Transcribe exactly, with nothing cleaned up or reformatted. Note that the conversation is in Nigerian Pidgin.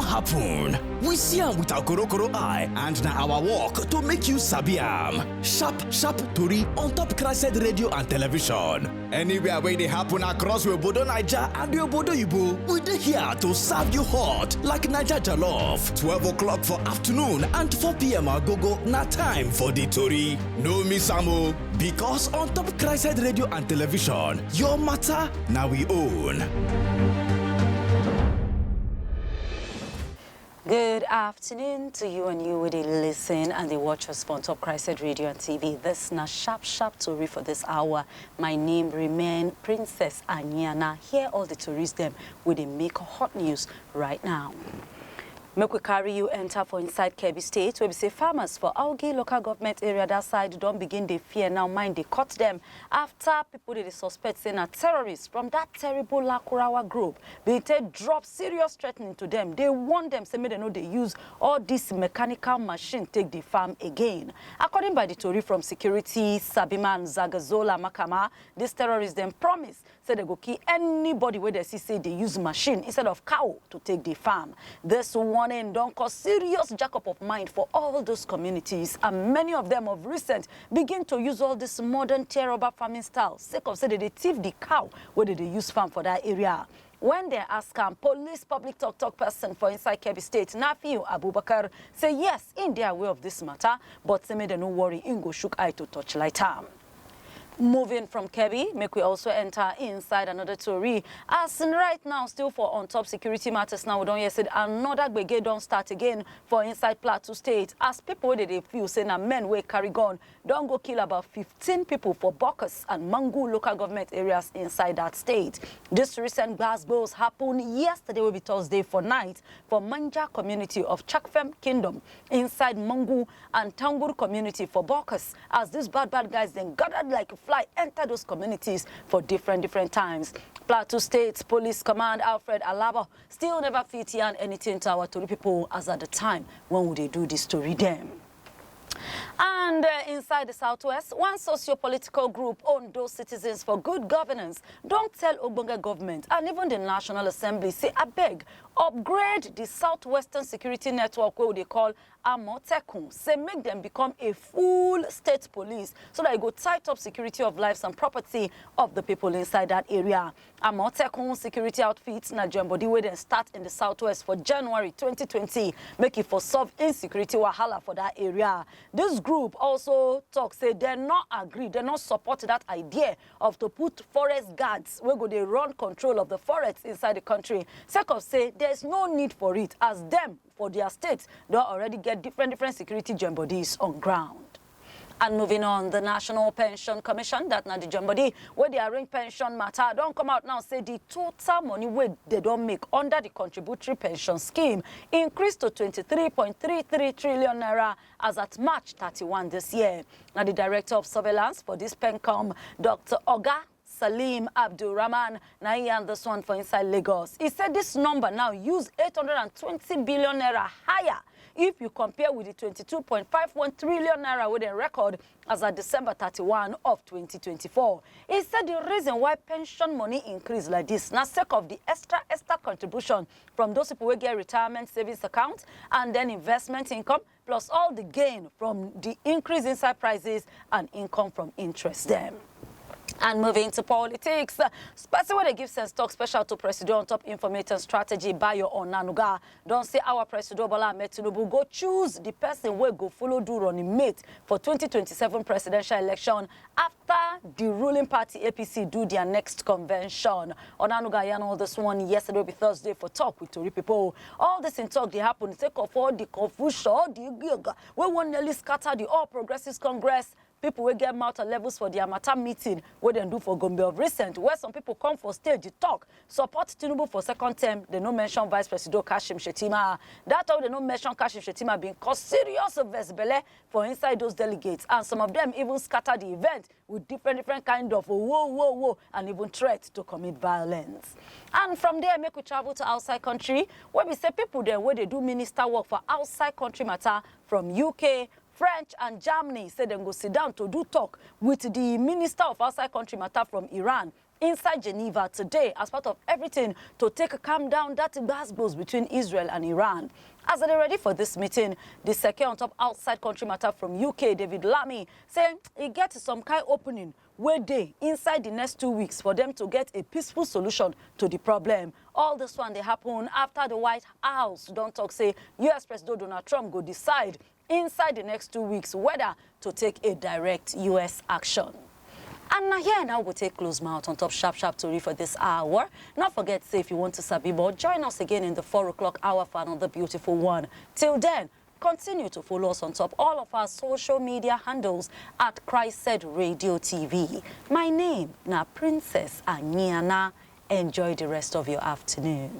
happen. We see am with our korokoro eye, and na our work to make you sabi am. Sharp sharp tori on top Christ Radio and Television. Anywhere wey dey happen across we obodo Naija and we obodo Igbo, we dey here to serve you hot like Naija jollof. Twelve o'clock for afternoon and four p m agogo na time for the tori. No miss am o, because on top Christ Radio and Television, your matter na we own. Good afternoon to you and you wey dey listen and dey watch us on top Christ Radio and T V. This na sharp sharp tori for this hour. My name remain Princess Anyana. Hear all the tories dem wey dey make hot news right now. Make we carry you enter for inside Kebbi State, where we say farmers for Augi local government area that side don begin dey fear now, mind dey cut them after people dey dey suspect say na terrorists from that terrible Lakurawa group bin take drop serious threatening to them. They warn them say make dem no dey use all this mechanical machine take dey farm again. According by the tori from security sabiman Zagazola Makama, these terrorists dem promise say dem go kill anybody wey dem see say dey use machine instead of cow to take dey farm. This warning don cause serious jack up of mind for all those communities, and many of them of recent begin to use all this modern tear rubber farming style sake of say dem dey thief the cow wey dem dey use farm for that area. When dem ask am, police public talk talk person for inside Kebbi State, Nafiu Abubakar, say yes, im dey aware of this matter, but say make dem no worry, im go shook eye to torchlight am. Moving from Kebbi, make we also enter inside another tori. As in right now, still for on top security matters now, we don hear say another gbege don start again for inside Plateau State, as people wey dey dey feel say na men wey carry gun don go kill about fifteen people for Bokkos and Mangu local government areas inside that state. This recent gbas gbos happen yesterday, wey be Thursday for night, for Manja community of Chakfem Kingdom inside Mangu and Tangur community for Bokkos, as these bad bad guys then gathered like fly enter those communities for different different times. Plateau State Police Command Alfred Alabo still never fit yarn anything to our tori people as at the time when we dey do this tori dem. And uh, inside the Southwest, one socio-political group, Ondo Citizens for Good Governance, don tell ogbonge government and even the National Assembly say abeg upgrade the Southwestern Security Network, wey we dey call Amotekun, say make dem become a full state police so that e go tight up security of lives and property of the people inside that area. Amotekun security outfit na join body wey dem start in the Southwest for January twenty twenty, make e for solve insecurity wahala for that area. This group also talk say dem no agree, dem no support that idea of to put forest guards wey go dey run control of the forest inside the country, sake of say there is no need for it, as dem for their state don already get different different security join bodies on ground. And moving on, the National Pension Commission, that na the join body wey dey arrange pension matter, don come out now say the total money wey dem don make under the contributory pension scheme increase to twenty-three point three three trillion naira as at March thirty-one this year. Na the Director of Surveillance for this PenCom, Doctor Oga Salim Abdulrahman, na he yarn this one for inside Lagos. He said this number now use eight hundred and twenty billion naira higher if you compare with the twenty-two point five one trillion naira wey dem record as at December thirty-one of twenty twenty-four. He said the reason why pension money increase like this na sake of the extra extra contribution from those people wey get retirement savings account and then investment income, plus all the gain from the increase inside prices and income from interest dem. And moving to politics, uh, person wey dey give sense talk special to Presido on top information strategy, Bayo Onanuga, don say our Presido Bola Ahmed Tinubu go choose the person wey go follow do running mate for twenty twenty-seven presidential election after the ruling party A P C do their next convention. Onanuga yarn all this one yesterday, wey be Thursday, for talk with tori people. All this in talk dey happen sake of all the confusion, all the giga wey wan nearly scatter the All Progressives Congress people wey get mouth and levels for their matter meeting wey dem do for Gombe of recent, where some people come for stage dey talk support Tinubu for second term. Dem no mention Vice Presido Kashim Shettima. That time wey dem no mention Kashim Shettima bin cause serious vex belle for inside those delegates, and some of them even scatter the event with different different kind of oh, whoa, whoa, whoa, and even threat to commit violence. And from there, make we travel to outside country, where we say people dem wey dey do minister work for outside country matter from U K, French and Germany say dem go sit down to do talk with the minister of outside country matter from Iran, inside Geneva today as part of everything to take calm down that gbasgbos between Israel and Iran. As they ready for this meeting, the secure on top outside country matter from U K, David Lammy, say e get some kind opening wey dey inside the next two weeks for them to get a peaceful solution to the problem. All this one dey happen after the White House don talk say U S President Donald Trump go decide inside the next two weeks whether to take a direct U S action. And na here now we take close mouth on top sharp sharp tori for this hour. Not forget say if you want to sabi more, join us again in the four o'clock hour for another beautiful one. Till then, continue to follow us on top all of our social media handles at Christ Radio T V. My name na Princess Aniana. Enjoy the rest of your afternoon.